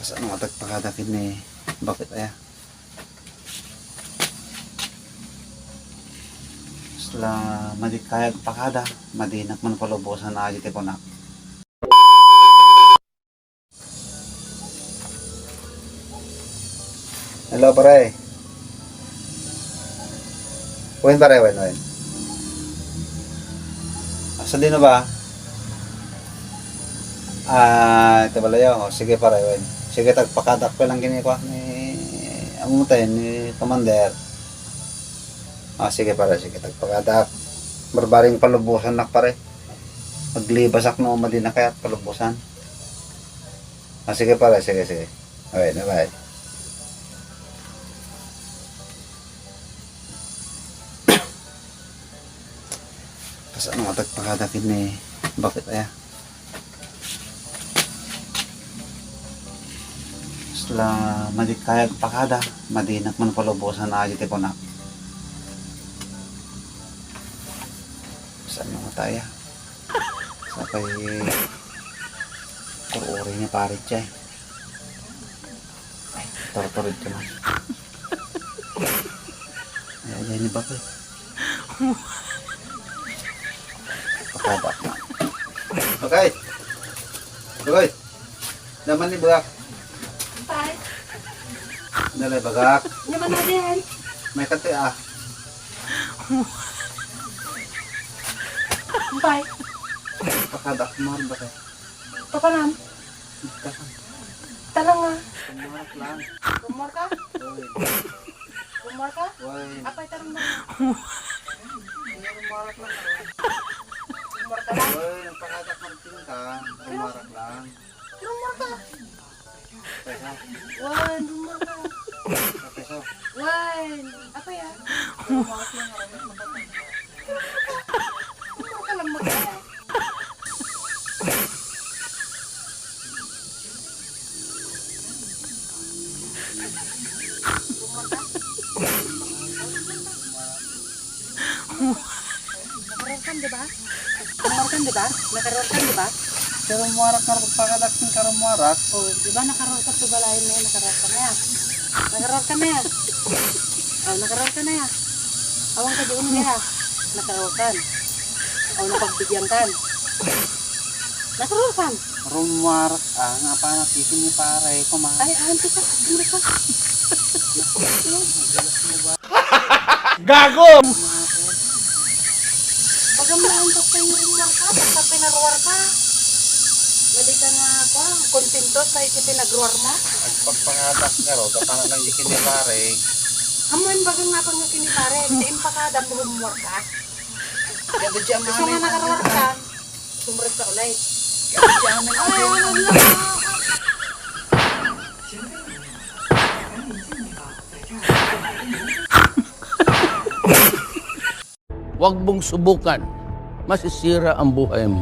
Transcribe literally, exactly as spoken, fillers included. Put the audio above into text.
Saan nga tagpakada ken ni bakit aya? Sla, madi kayag pakada, madinak man palubosan a di ti kunak. Hello, pare. Wen, pare, wen, wen. Asa dino ba? Ah, ito pala yun. O, sige, pare, wen. Sige, tagpakadak pa lang kini kwa ni, amo tayo, ni Commander. Ah, sige, pare, sige, tagpakadak. Barbaring palubusan nak, pare. Maglibasak no, madi na kaya palubusan. Ah, sige, pare, sige, sige. Okay, bye-bye. Kasano nga tagpakada ken ni bakit aya? Sla, madi kayag pakada, madinak man palubosan a di ti kunak. Kasano nga taya? Sapay, kururi ni pare, chay. Ay, torturid ka man. Ay, ay, ni bakit? Pakada. Okay. Okay. Naman ni bagak. Tay. Nalay bagak. Naman na din. May kati ah. Tay. Pakadak mo, bakit? Papanam. Talanga. Kumuha lang. Kumuha ka? Uy. Kumuha ka? Uy. Apay tarong mo. Kumuha lang. Kumuha ka lang. Uy, nagpakadak Martin ka. Kumuha lang. Kumuha ka? Peso. Wan, kumuha ka. Peso. Wan. Apay ah? Kumuha lang. Kumuha ka lang mag- Nakarorkan, di ba? Nakarorkan, di ba? Nakarorkan, di ba? Karumuarak nga pagpakadaking karumuarak. O, di ba nakarorkan to balayan na yun? Nakarorkan na yan. Nakarorkan na yan. O, nakarorkan na yan. Awan ka di unli, ha? Nakarorkan. O, napagbigyan kan. Nakarorkan. Rumuarak, ah, nga pa nakikin ni pare, kuma. Ay, awan ka, hindi ka. Gago! Baga mo ang doktor yung ruar ka, basta pinaruar ka. Madi ka nga, kwa, kontento sa iti pinagruar mo. Agpagpangatak nga ro, kapana lang di kinipare. Amuin baga nga pang kinipare, di impakada mo rumuar ka. Kada di ang Gusto nga mami, nakaruar ka. Sumrek ka ulit. Kada di ang mami, Ay, ano na? Huwag mong subukan. Masisira ang buhay mo.